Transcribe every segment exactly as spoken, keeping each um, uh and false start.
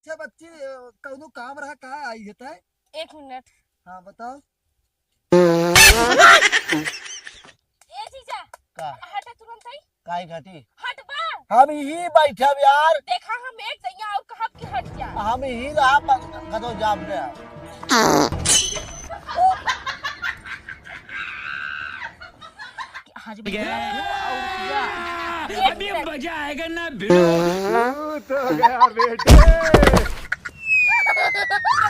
अच्छा बच्ची, अ, कौनो काम रहा, का आई है तय? एक मिनट। हाँ, बताओ। ए जीजा, का? हटा तुरंत ही। काहे घटी? हट बा। हम यही बैठब यार। देखा, हम एक जइया और कहब कि हट जा। हम यही रहा, प-, कतो जाब ने। आज भी अभी मजा आएगा ना भिड़ो। तो गया बेटे।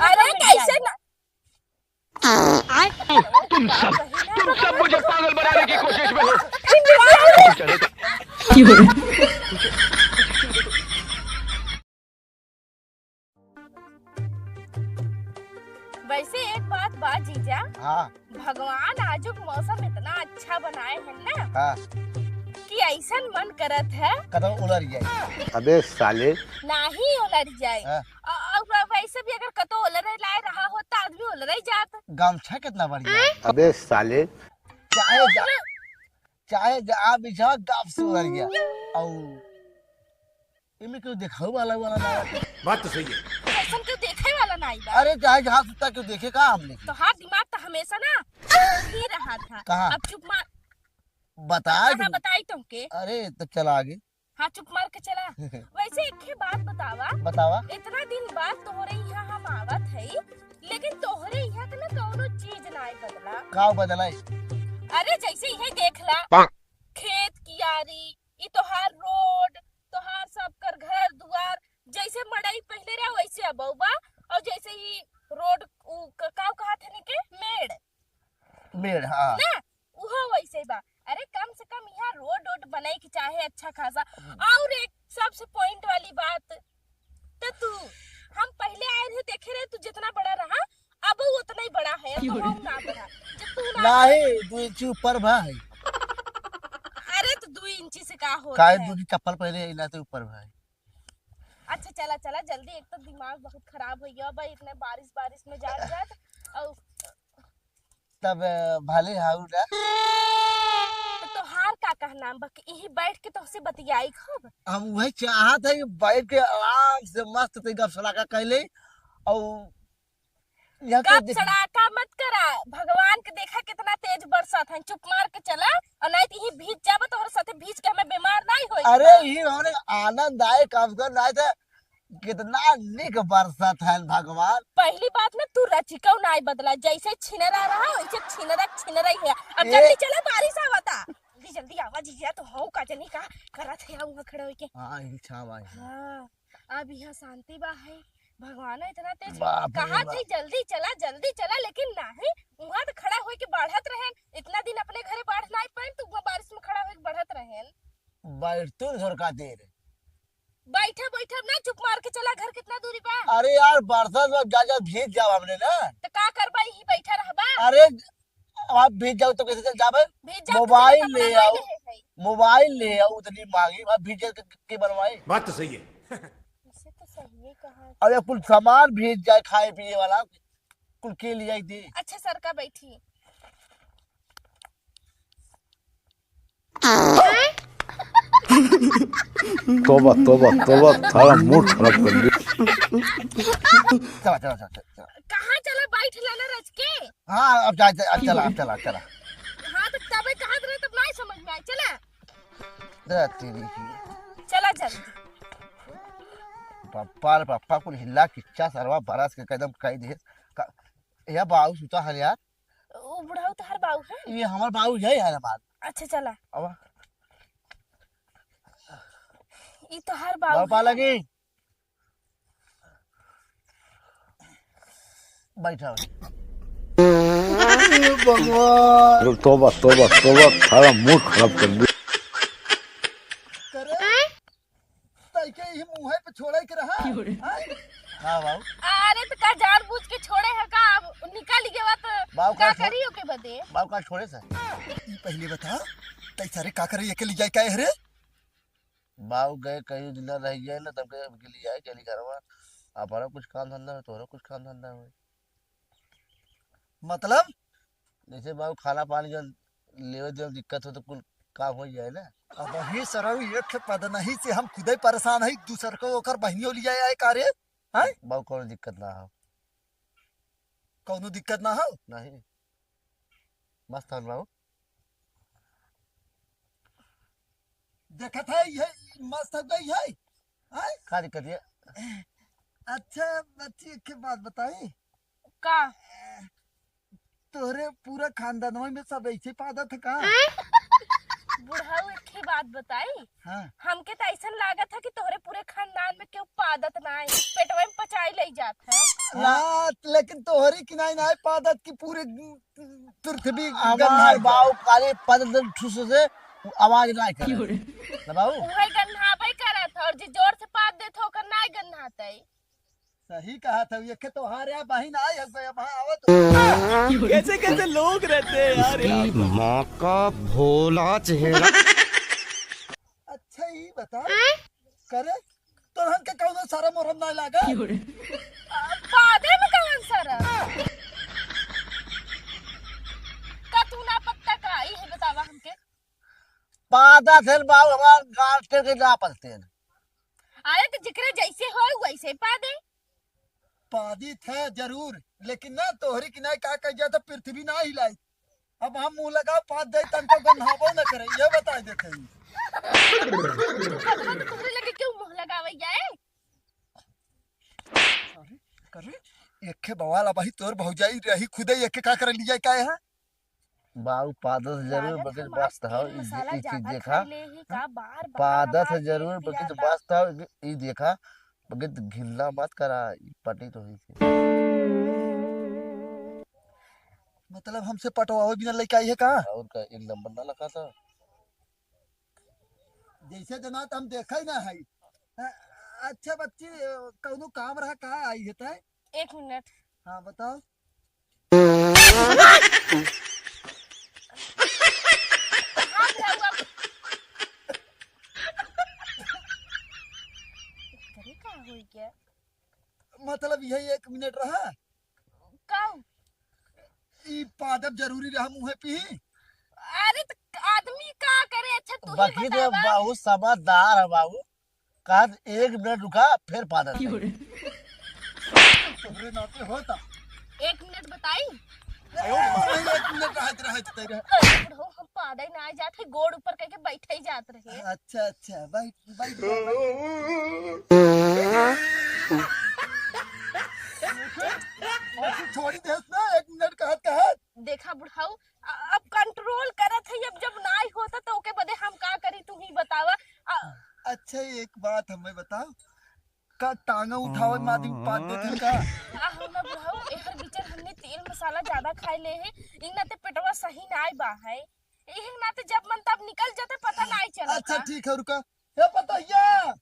अरे कैसे ना? तुम सब, तुम सब मुझे पागल बनाने की कोशिश में हो। वैसे एक बात बा जीजा, हाँ। भगवान आजुक मौसम इतना अच्छा बनाए हैं ना, हाँ। कि ऐसन मन करत है कतौ उलर जाए। अबे साले। नाही उलर जाए। हाँ। अ-, और वै-, वैसे भी अगर कतौ उलरे लाए रहा होता, आदमी उलरे जात। गमछा कितना बढ़िया है। अबे साले। चाहे जा, चाहे जा बिछा गप से उलर गया। और इमे क्यों देखाऊ वाला, वाला ना है। बात तो सही है। ऐसन क्यों देखे वाला ना आई बा? अरे चाहे जहाँ सुता क्यों देखे का हमने? तो हर दिमाग तो हमेशा ना ही रहा था। कहाँ? अब चुप मार। बता हाँ, दे। बताई तुमके। अरे तो चला आगे। हाँ, चुप मार के चला। वैसे एक ही बात बतावा। बतावा। इतना दिन बाद तोहरे यहाँ हम आवत हई, लेकिन तोहरे यहाँ के ना कौनो चीज ना बदला। का बदला है? अरे जैसे यही देख ला, पाक। खेत कियारी, ई तोहार रोड, तोहार सबकर घर दुआर, जैसे मड़ई पहिले रहा वैसे अब बा, और जैसे ही रोड उ क-, का कहा थे के मेड़। मेड़, हाँ। ना, उहो वैसे बा। अरे कम से कम यहाँ रोड वोड बने के चाहे अच्छा खासा। हम्म। और एक सबसे पॉइंट वाली बात, तो तू, हम पहिले आए रहे देखे रहे तू जितना बड़ा रहा, अब वो उतना ही बड़ा है, अब क्यों? हम ना बड़ा, जब तू ना नहीं, दो इंची ऊपर बा है। अरे तो दो इंची से का होत काहे है? दो इंची चप्पल पहले इलाते ऊपर बा है। अच्छा चला चला जल्दी, एक तो दिमाग बहुत खराब हो गया भाई, इतने बारिश बारिश में जात जात। और तब, अ, भले हाउ ना। तो तोहार का कहना बा कि यही बैठ के तोहसे बतियाई खूब? हम वही चाहत है कि बैठ के आराम से मस्त ते गप सलाका कैले और यहाँ के गप देख- सड़ाका मत करा, भगवान के देखा कितना तेज बरसत है, चुप मार के चला, और नहीं तो यही भीज जाबा, तोहरे साथे भीज के हमें बीमार नहीं होई। अरे, ये हमने आनंद आए, कम से कम नहीं तो कितना निक बरसत है भगवान। पहली बात ना, तू रचिकौ नहीं बदला, जैसे छिनरा रहा, वैसे छिनरा छिनरा ही है। अब ए- जल्दी चला, बारिश आवता। जल्दी जल्दी आवा जीजा, तो हौ का जनी का करत है, वहाँ खड़ा होके। हाँ, यही छावा है। हाँ। अब यहाँ शांति बा है। भगवान इतना तेज बाप रे कहा बाप। थे जल्दी चला, जल्दी चला, लेकिन नहीं, वहाँ तो खड़ा होके बढ़त रहेन। इतना दिन अपने घरे बढ़ नहीं पाएन, तो वहाँ बारिश में खड़ा होके बढ़त रहेन। बैठ तू थोड़का देर। बैठे बैठे ना, चुप मार के चला, घर कितना दूरी बा? अरे यार, बरसात में जा, जा भीज जाब हमने ना। तो का करबा, यही बैठा रहबा? अरे, अब आप भीज जाओ तो कैसे चल जाबे? भीज जाओ तो मोबाइल कपड़ा ले नहीं आओ। ले है। मोबाइल ले आओ, उतनी महंगी, अब भीज के, के बनवाए? बात तो सही है। इसे तो सही है कहा। अरे कुल सामान भीज जाए, खाए पिए वाला, कुल के ले जाए दे। अच्छा सरका बैठी। तोबा, तोबा, तोबा, थारा मूड खराब कर दी। चला, चला, चला, चला, चला। कहाँ चला, बैठ लेना रच के। हाँ, अब जा, जा, अब चला, अब चला, चला। हाँ, तो तबे कहाँ रहे, तब नहीं समझ में आए। चला। जा, तेरी की। चला जल्दी। पप्पा रे पप्पा, कुल हिल्ला किच्चा सरवा बरस के एकदम कह दे। का, या बाऊ सुता हल यार। उ बुढ़ऊ तोहार बाऊ है? ये हमार बाऊ है यार, हमार। अच्छा, चला। अब ई तोहार बाऊ बाऊ पा है। लगी। बैठा हो। हे भगवान। अरे तोबा, तोबा, तोबा, थारा मूड खराब कर दी। करे? तइके ही मुँहे पे छोड़े के रहा। क्यों रे? हाँ? हाँ, बाबू। अरे, तो का जानबूझ के छोड़े है का? अब निकल गया तो बाबू का का छोड़-, करी ओके बदे? बाबू का छोड़े से? ई पहले बता, तै सारे का करे, एके ले जाए का है रे? बाबू गए कहीं दिन रह गए ना, तब के, के ले जाए, चली घरवा। अपना कुछ काम धंधा हो, तोहरा कुछ काम धंधा हो। मतलब? जैसे बाबू खाना पानी जब लेवे देवे में दिक्कत हो तो कुल काम हो जाए ना। अब ही सरऊ एक ठे पद नहीं से हम खुदे परेशान है, दूसर को ओकर बहिनियों लिया आए का रे? हैं? बाबू, कौनो दिक्कत ना हो। कौनो दिक्कत ना हो? नहीं, मस्त हन बाबू। देखत है, ये मस्त हो गई है। हैं? का दिक्कत है? अच्छा बच्ची, एक बात बताई। का? तोहरे पूरा खानदानवा में सब ऐसे पादत है का? बुढ़ऊ, एक ही बात बताई। हाँ। हमके तो ऐसन लागत है कि तोहरे पूरे खानदान में केहू पादत ना है, पेटवा में पचाई ले जात है। हाँ, लेकिन तोहरी की नहीं, नहीं पादत की पूरे पृथ्वी हमार गंधाई बाऊ काले पादत ठुस से आवाज ना करे। ना बाऊ? उहे गंधाबे करत है, और जे जोर से पाद देत हो, ओकर नाय गंधात है। सही कहा था, ये के तोहार या बहिन आई है, अब वहाँ आवत। कैसे कैसे लोग रहते हैं यार, इसकी यार। माँ का भोला चेहरा। अच्छा, ई बता, करे तोहन के कौनो शरम ओरम ना लागे? पादे में कौन शरम? का तू ना पत्ता का, ई है बतावा हमके। पादा थे बाऊ, हमार गांठ के ना पलते हैं। अरे तो जिकरे जैसे हो वैसे पादे। पादी थे जरूर, लेकिन ना तोहरी की ना का कह जाता, पृथ्वी ना हिलाई। अब हम मुंह लगाओ पाद दे, तनको गंधाबो न करे, ये बता देते हैं। भगवान तोहरे लगे क्यों मुंह लगावे जाए? अरे, करे, एके बवाल अब ही तोर भौजाई रही खुदे, एके का करे लिया का है? बाऊ पादत जरूर, बालक बगैर हमार बात हव, तेल ई दे-, मसाला ई चीज ज्यादा देखा। खा ले ही का, बार बार पादत हमार जरूर, तेल बगैर पियाला। बात हव, ई देखा, बगैर घिल्ला मत करा, ई पटी तो ही से। मतलब हमसे पटवावे बिना लइका आई है का? और का, एक नंबर ना लगा था। जैसे जना त हम देखा ही ना है। अ-, अच्छा बच्ची, कौनो काम रहा का आई है तय? एक मिनट। हाँ, बताओ। हाँ, भैया, करे का होई क्या? मतलब यही एक मिनट रहा। का? ई पादब जरूरी रहा मुँहे पी? अरे त आदमी का करे? अच्छा तू ही बाकी तो बतावा। बहुत समझदार है बाबू। कहा एक मिनट रुका, फिर पादत है। तोहरे नाते होता। एक मिनट बताई। अरे, एक मिनट रहत, रहत, रहत। अरे बुढ़ऊ, हम पादे ना जात है, गोड़ ऊपर करके बैठे ही जात रहे। अच्छा, अच्छा, बैठ, बैठ, बैठ, बैठ। और तू छोड़ी देस ना, एक मिनट कहत, कहत। देखा बुढ़ऊ, अ-, अब control करत है, अब जब नाई होता तो ओके बदे हम का करी, तू ही बतावा। अ- अच्छा, एक बात हमें बताओ, का टांगा उठावे मादी पाद देत है का? आ, हम ना बुढ़ऊ, एहर बीचन हमने तेल मसाला ज्यादा खाए ले है, इन नाते पेटवा सही नाई बा है, यही नाते जब मन तब निकल जाते, पता नाई चलता। अच्छा, ठीक है, रुका। हे पतोहिया,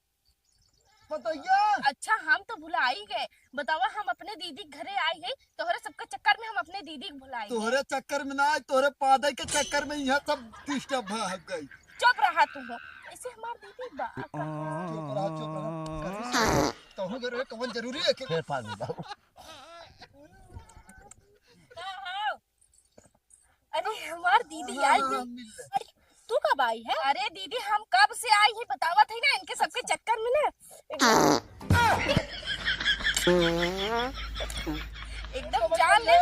पतोहिया। अच्छा, हम तो भुलाई गए। बतावा, हम अपने दीदी के घरे आई है, तोहरे सबके चक्कर में हम अपने दीदी के भुलाई गए। तोहरे चक्कर में ना, तोहरे पादे के चक्कर में यहाँ सब disturb भ-, हो गई। चुप रहा तू हो। ऐसे हमार दीदी बा। चुप रहा, चुप रहा। तोहू घर में कौन जरूरी है कि फिर पादे बाबू। का हो? अरे, हमार दीदी हाँ, आई हाँ, है। मिल ले। अरे, तू कब आई है? अरे दीदी, हम कब से आई है, बतावत है ना, इनके सबके चक्कर में ना। एकदम जान ले।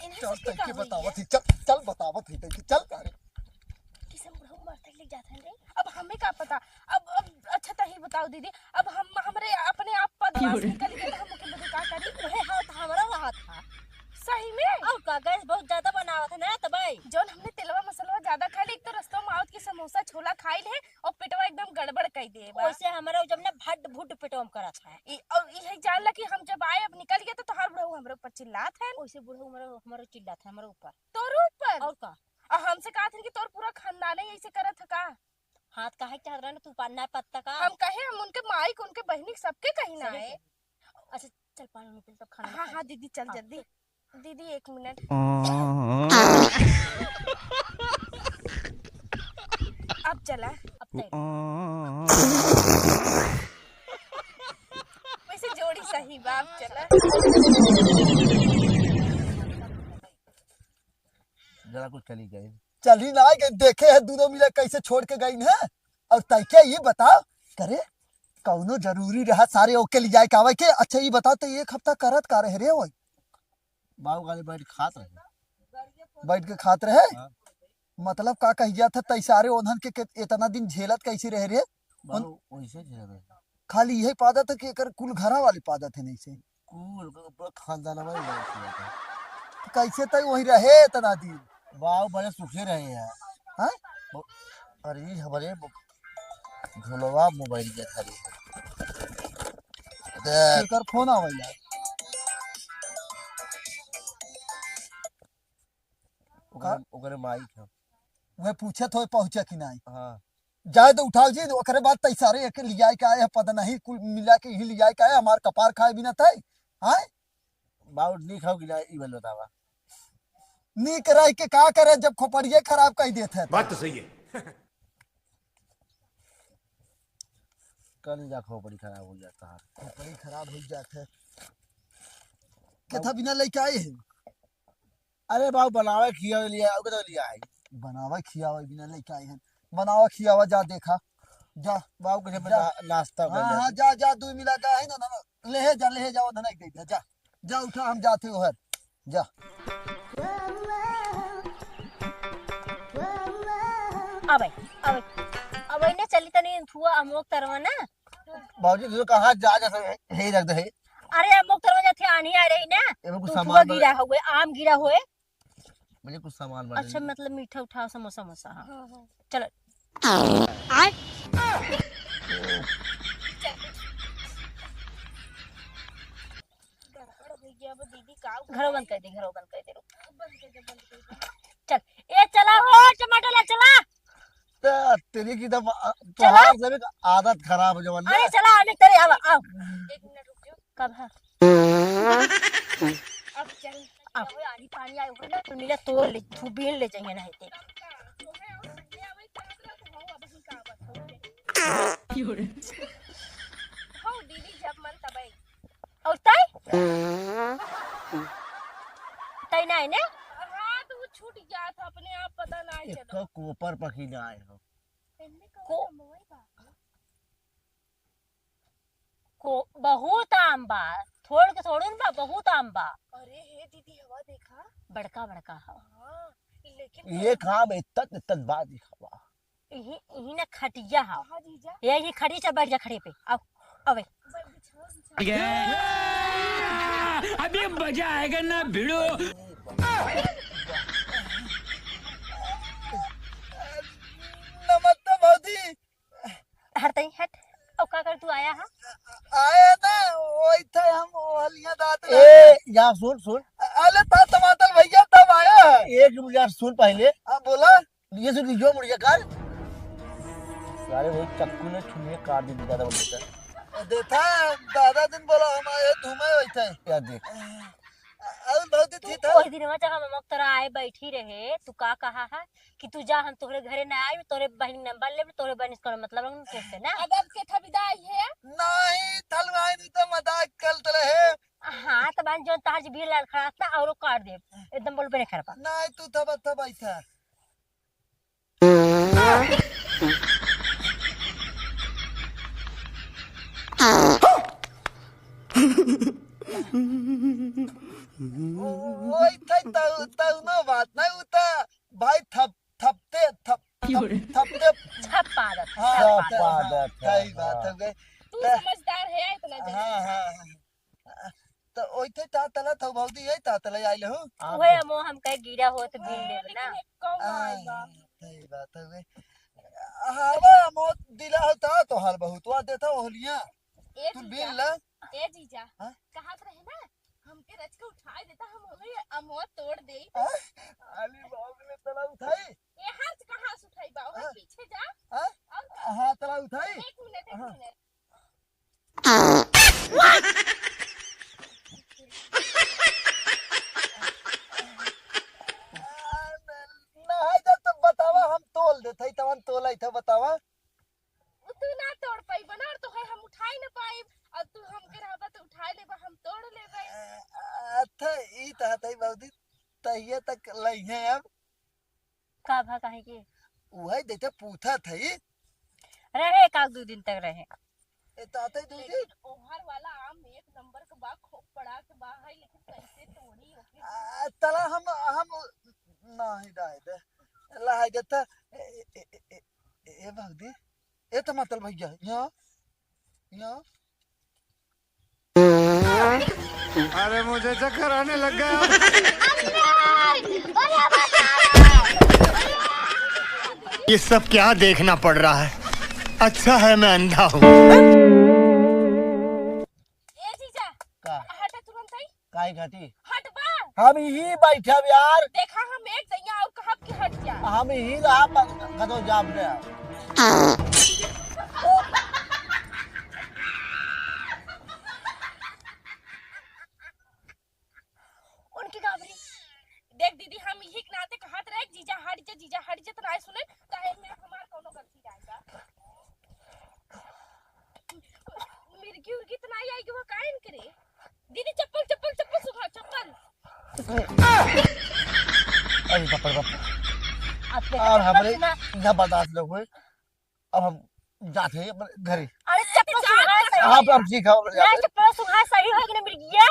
इन्हें चल, सबके का तैके होई बतावत है? है, चल, चल बतावत है, तैके चल, अरे। किसम बुढ़ऊ मरते ले जात है रे। अब हमें का पता? अब, अब अच्छा तही बताओ दीदी, अब हम, हमरे अपने आप पदवा से निकल गए तो हम ओके बदे का करी? उहे हाथ हमरा रहा था। सही में? और का, गैस बहुत ज्यादा बनावत है ना तबई। जौन हमने तेलवा मसलवा ज्यादा खा ली, एक तो रस्तवा में आवत की समोसा छोला खाई ले और पेटवा एकदम गड़बड़ कर दे बा। ओइसे हमरा जब ना भट भुट पेटवा में करत है। ई, और इहे जान ला कि हम जब आए, अब निकल गए तो तोहार बुढ़ऊ हमरे ऊपर चिल्लात है। ओइसे बुढ़ऊ हमरे, हमरे चिल्लात है हमरे ऊपर। तोर ऊपर? और का? और हमसे कहत है कि तोर पूरा खानदान ही ऐसे करत है का? हाथ काहे के चाहत रहे ना तू पन्ना पत्ता का? हम कहे हम उनके माई को, उनके बहिनी के सबके कही ना सही है। कही। अच्छा चल पानी में पी ले तब खाना हाँ, खाए। हाँ, दीदी चल हाँ। जल्दी। दीदी एक मिनट। अब चला। अब तय। वैसे जोड़ी सही बा, अब चला। जरा कुछ चली गई। चली ना गई, देखे है दोनों मिला कैसे छोड़ के गई है। और तैके ये बताओ, करे कौनो जरूरी रहा सारे ओके लिजाए के आवे के? अच्छा, ई बताओ तो, एक हफ्ता करत का रहे रे ओए? बाबू खाली बैठ खात रहे। बैठ के खात रहे? हाँ। मतलब का कहिया था, तै सारे ओन्हन के, के इतना दिन झेलत कैसे रहे रे? बाबू वैसे झेलत रहे। खाली यही पादत है कि एकर कुल घरा वाले पादत है नहीं से? कुल, पूरा खानदान में ही बैठ गया था। तो कैसे तय वही रहे इतना दिन? बाबू बड़े सुखी रहे हैं। हाँ? वो, अरे, ये हमारे मो-, भोलवा मोबाइल के खाली है। देख। एकर फोन आवे यार। ओकरे, का? ओकरे माई के। वह पूछत होए पहुँचा कि नहीं। हाँ। जाए तो उठाओ जी, ओकरे बाद तै सारे एके लिजाए के आए हैं, पता नहीं कुल मिला के ही लिजाए के आए, हमार कपार खाए बिना तय। हाँ? बाउर नीक हो कि ना, ई बल बतावा। नीक रह के का करे जब खोपड़िए खराब कर देत है तो। बात तो सही है। कल जा खोपड़ी खराब हो जाता है। खोपड़ी खराब हो जात है। केथा बिना लेके आए हैं? अरे बाबू, बनावे खियावे लिया, ओके तो लिया है। बनावे खियावे बिना लेके आए हैं। बनावे खियावे जा देखा। जा। बाबू के जा। ना-, नाश्ता कर हाँ, ले। हाँ, जा, जा, दू मिला का है ना, ना, ना। ले जा, ले जाओ, धनक दे दे, जा। जा उठा, हम जाते ओहर। जा। अबे, अबे, अबे ने चली तनी थुआ अमोक तरवा ना। बाबूजी, तू कहाँ जा, जा, सब हे रख दे, हे। अरे, अमोक तरवा जाते आनी आ रही ना। एमे कुछ तू सामान थुआ बा-, गिरा हुए, आम गिरा हुए। मुझे कुछ सामान बा अच्छा, ले। मतलब मीठा उठा, समोसा, समोसा, हाँ। हाँ, हाँ। चलो। आय। गड़बड़ भैया, वो दीदी का घरो बंद कर दे, घरो बंद कर दे, रुक। बंद कर दे, बंद कर दे। चल, ए चला हो, टमाटर ला चला। त-, तेरी की तो, अ, चला। तोहार से भी आदत खराब हो जवन अरे ना। चला, आने तेरे, आवा, आओ। एक मिनट रुक जाओ। कब है? अब चल, अब। आनी पानी आए हो ना, तो मिला तोड़ ले, तू बीन ले जाइए ना हेते। हो दीदी, जब मन तबे। और तय? तय ना है ने? हाँ, तो वो छूट गया था अपने आप, पता ना चला। एक कोपर पकी ना आए हो। को-, को, बहुत आम बा, थोड़ के थोड़न बा, बहुत आम बा। अरे हे दीदी, हवा देखा। बड़का बड़का ह। हाँ, लेकिन ये काम इतना, इतना बा दिखावा। यही, यही ना खटिया ह। कहाँ जीजा? यही खटिया, चल बैठ जा खटिया पे। आओ, अबे। अभी मजा आएगा ना भिड़ो। नमस्ते भौजी। हट तई, हट। और का कर तू आया है? आया ना, वही था हम, वो हलिया दांत ए, यार सुन, सुन। अले ता टमाटर भैया तब आया है। एक मिनट यार सुन पहले। हाँ, बोला। ये सुन, जो मुड़िया कर। सारे वही चक्कू ने छुनिए काट दी दादा बोलते। देखा, दादा दिन बोला हम आए, तुम्हें वही था। क्या देख। अरे भौजी तू थी था। वही दिनवा जब हम अमोक तरह आए बैठी रहे, तू का कहा है? कि तू जा, हम तोहरे घरे ना आइब, तोहरे बहिन नंबर लेब, तोहरे बहिन से कोनो मतलब रखन तोहसे ना। अब, अब केथा विदाई है? नहीं, थलवाई नहीं तो मजाक करत रहे। हाँ, त बहन जौन तहार जी भीड़ लड़खड़ात ना, औरो काट देब। एकदम बोलबे नहीं करबा। नहीं, तू थबा, थबा ऐसा। ओ, ओई थे, तौ, तौनो बात नहीं, उ त भाई थप-, थपते, थप-, थप-, थपते। छप आदत, हाँ, छप आदत। छप आदत है, सही बात हाँ। हो गए। तू त-, समझदार है इतना जल्दी। हाँ, हाँ, हाँ। त ओई थे ता तला थौ भौजी, यही ता तला आइल हो। आप उहे अमो हम कहे गिरा हो त बीन लेब ना। लेकिन एक कौन आ, आइल बा? सही बात हो गए। हवा अमो दिला हो ता तोहार बहुत वा देता ओहलिया। ए तू जीजा, बीन ला। ए जीजा, हाँ? कहात रहे ना, हमके रच के उठाए देता, हम होई अमवा तोड़ देई। हाँ? अली बाबू ने तला उठाई। ए हाथ कहाँ से उठाई बा? ओकर हाँ? पीछे जा। हाँ? और का? हाँ, तला उठाई। एक मिनट, एक हाँ। मिनट। नहाई जा तब बतावा, हम तोल देत हई, तवन तोलाई था बतावा। उ तू ना तोड़ पाइबा ना, और तो है हम उठाई ना पाइब, और तू हमके रहबा तो उठाई लेबा, हम तोड़ लेबे। अच्छा, ई त हतई भौजी, तहिया तक लइहे अब। का भा काहे के? उहे देते पूछा थई। रहे एक आध दू दिन तक रहे। ताते दीदी। लेकिन ओहर वाला आम एक नंबर के बा, खूब बड़ा के बा है, लेकिन कैसे तोड़ी ओके? आ, तला हम, हम नहीं डाए दे। ला है देता। ए, ए, ए, ए, ए, ए, भौजी। ए, तो मतल भैया, यहाँ, यहाँ। अरे, मुझे चक्कर आने लग गया। ये सब क्या देखना पड़ रहा है? अच्छा है मैं अंधा हूँ। ए जीजा, का? हटा तुरंत ही। काहे घटी? हट बा। हम यही बैठब यार। देखा हम एक दैया और कहब कि हट जा। हम यही रहब, कतो जाब ने। उनकी गाबरी। देख दीदी, हम यही के नाते कहत रहे, "जीजा हट जा, जीजा हट जा," तो नाय सुने, काहे में हमार कौनो गलती जाएगा? मिर्गी उर्गी तो नाय आएगी, वो काहे न करे? दीदी चप्पल, चप्पल, चप्पल सुखा, चप्पल। अरे बाप रे बाप। आपके और हमरे ना यहाँ बर्दाश्त न हुए। अब हम जात है अपने घरे। अरे चप्पल सुंघा सही। आप, आप सीखा, आप ना जाते। चप्पल सुंघा सही हो कि ना मिर्गिया।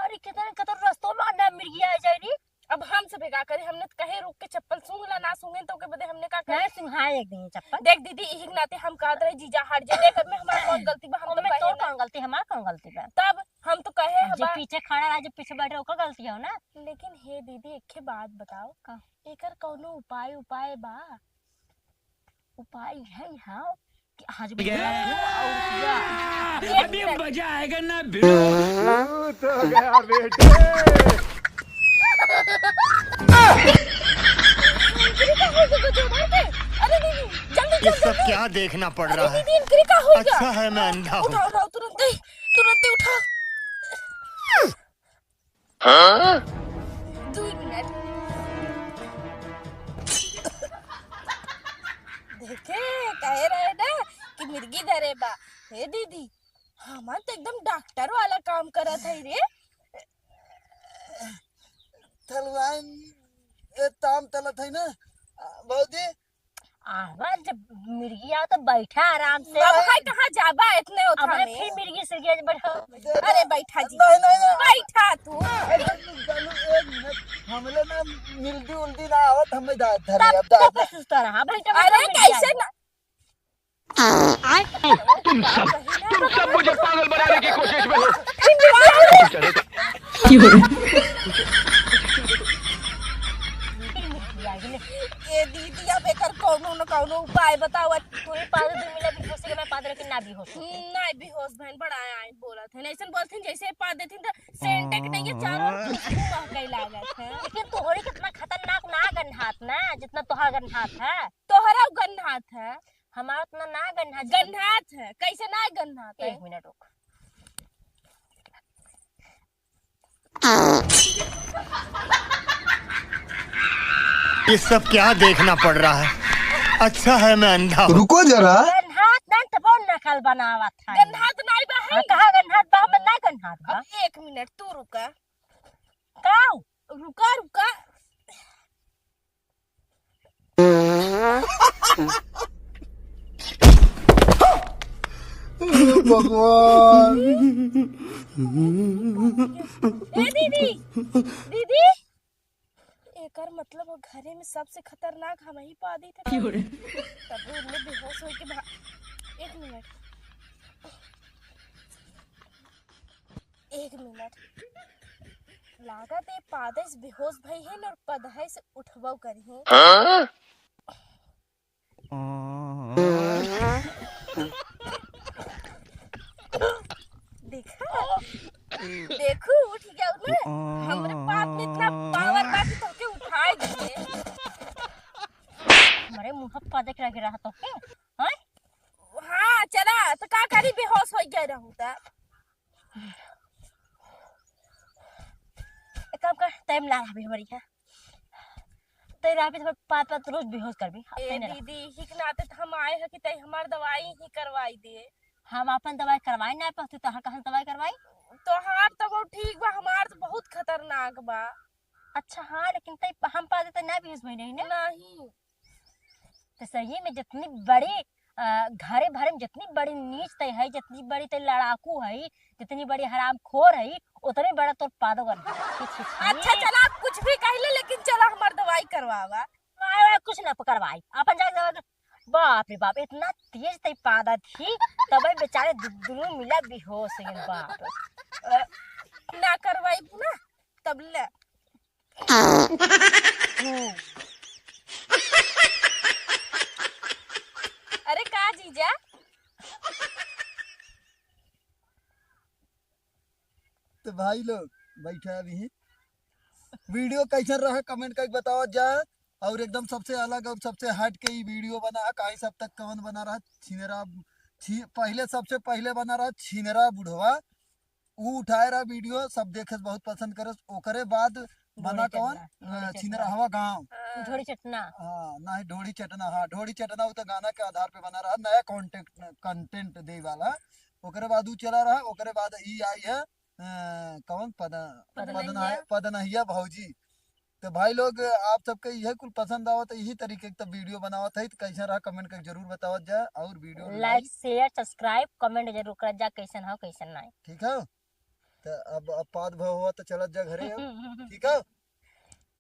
अरे कितना, कितना रस्तों में ना मिर्गिया आ जाए नी। अब हम सब का करी, हमने तो कहे रुक के चप्पल सूंघ ला, ना सूंघे तो के बदे हमने का करे? ना सुंघा एक दिन चप्पल। देख दीदी, इही के नाते हम कहत रहे जीजा हट जे, देख अब में हमार कौन गलती बा, हम तो ओमे कहे तोर ना। कौन गलती, हमार कौन गलती बा? तब हम तो कहे अब जे हमार पीछे खड़ा रहा, जो पीछे बैठे ओकर गलती हो ना। लेकिन हे दीदी, एक ठे बात बताओ, का? एकर कौनो उपाय, उपाय बा? उपाय है यहाँ कि आज ये और क्या? अभी मजा आएगा ना भिड़ो। भूत हो गया बेटे। अरे दीदी, जल्दी, ये जल्दी, सब जल्दी। क्या देखना पड़ अरे रहा है? दीदी, इनकरी का हो गया? अच्छा है मैं अंधा हूँ। उठाओ, उठाओ, तुरंत ही, तुरंत ही उठाओ। हाँ? दो मिनट। देखे, कहे रहे ना कि मिर्गी धरे बा। हे दीदी, हमार तो एकदम डॉक्टर वाला काम करत है रे। थलवाइन, ए, ताम तलत है ना, आ, भौजी, आवा, जब मिर्गी आओ तो बैठा आराम से। अब नहीं। है कहाँ जाबा इतने ओथा अब है में? फिर मिर्गी सिर्गी आज बैठा। दे दे। अरे बैठा जी। नहीं, नहीं, नहीं। बैठा तू। अरे जानू, एक मिनट, हमले ना मिर्गी उल्टी ना आवत, हमें दा-, धरे, तब, अब दा-, तब सुस्ता रहा, बैठा, अरे बैठा, मिर्गी कैसे आ ना? तुम सब, तुम सब मुझे पागल बनाने की कोशिश में हो। ए दीदी, अब एकर कौनो न कौनो उपाय बताओ। तू ही पागल, दू मिनट में घुस के मैं पागल के ना भी होश। हम्म, ना भी होश बहन, बड़ा आइन बोलत है। ऐसन बोलथिन जैसे पा देथिन तो सेंट के नहीं, चारों ओर खुशबू महके लागत है। लेकिन तोहरी कितना खतरनाक ना गन्हात ना, जितना तोहार गन्हात है। तोहरा गन्हात है। हमारा उतना ना गन्हात जितना गन्हात है। कैसे ना गन्हात है? एक मिनट रुक। ये सब क्या देखना पड़ रहा है? अच्छा है मैं अंधा हूँ। रुको जरा। गन्हात ना तबो नकल बनावत है। गन्हात नाई बा है। हाँ, कहाँ गन्हात बा? हम ना गन्हात बा। अब एक मिनट तू रुका। का? रुका, रुका। भगवान। ए दीदी, दीदी, एकर मतलब वो घरे में सबसे खतरनाक हम ही पादी थे। क्यों रे? तब उनमें बेहोश होके भा-, एक मिनट। एक मिनट, लागत है पादे से बेहोश भई है और पदहे से उठबो करी है। हाँ? देखा, देखू उठ गया ना, हमरे पाद में इतना पावर बा कि तोके उठाए दिए। हमरे मुंह पर देख रहे रहा तो के, हाँ? हाँ, चला, तो का करी, बेहोश हो गया रहू त। एक काम कर, टाइम ला अभी हमारी है। तेरा अभी तो पाँच पाँच रोज बेहोश कर भी। ए दीदी, ही के नाते तो हम आए हैं कि तई हमार दवाई ही करवाई दे। हम अपन दवाई करवाई ना पाते, तो कहाँ दवाई करवाई? तोहार तो बहुत ठीक बा, हमार तो बहुत खतरनाक बा। अच्छा, हाँ, लेकिन तई हम पा देते ना बेहोश भई नहीं ना? नहीं। तो सही में जितनी बड़ी अ, घरे भरे में जितनी बड़ी नीच तै है, जितनी बड़ी तै लड़ाकू है, जितनी बड़ी हरामखोर है, उतनी बड़ा तोर पादोगन है। छी, छी, छी। अच्छा चला, आप कुछ भी कह ले, लेकिन चला हमार दवाई करवावा। आए, आए, कुछ ना करवाई, अपन जाके दवाई कर। बाप रे बाप, इतना तेज तै पादा थी, तबे बेचारे दु-, दुनू मिला बेहोश हो गए। बाप रे। ना करवाई ना, तब ले। हम्म। अरे का जीजा? तो भाई लोग, बैठा अभी। वीडियो कैसन रहा कमेंट करके बतावा जा। और एकदम सबसे अलग और सबसे हट के ई वीडियो बना है। काहे से अब तक कवन बना रहा? छिनरा छी, पहले, सबसे पहले बना रहा छिनरा बुढ़वा। ऊ उठाए रहा वीडियो, सब देखे से बहुत पसंद करे। ओकरे बाद बना ढोड़ी कवन? चटना, ढोड़ी अ, चटना। छिनरहवा गाँव। ढोड़ी चटना। हाँ, ना है ढोड़ी चटना, हाँ ढोड़ी चटना, वो तो गाना के आधार पे बना रहा, नया कंटेंट, कंटेंट दे वाला। ओकरे बाद ऊ चला रहा, ओकरे बाद ई आई है अ, कवन पद-, पदनहिया। पदनह-, पदनहिया भौजी। तो भाई लोग, आप सबके यह कुल पसंद आवत है, यही तरीके के तब वीडियो बनावत है, तो कैसा रहा कमेंट करके जरूर बतावत जा। और वीडियो लाइक, शेयर, सब्सक्राइब, कमेंट जरूर कर जा, कैसन हो कैसन नहीं। ठीक है, तो अब अब पाद भव हुआ तो चलत जा घरे अब, ठीक है।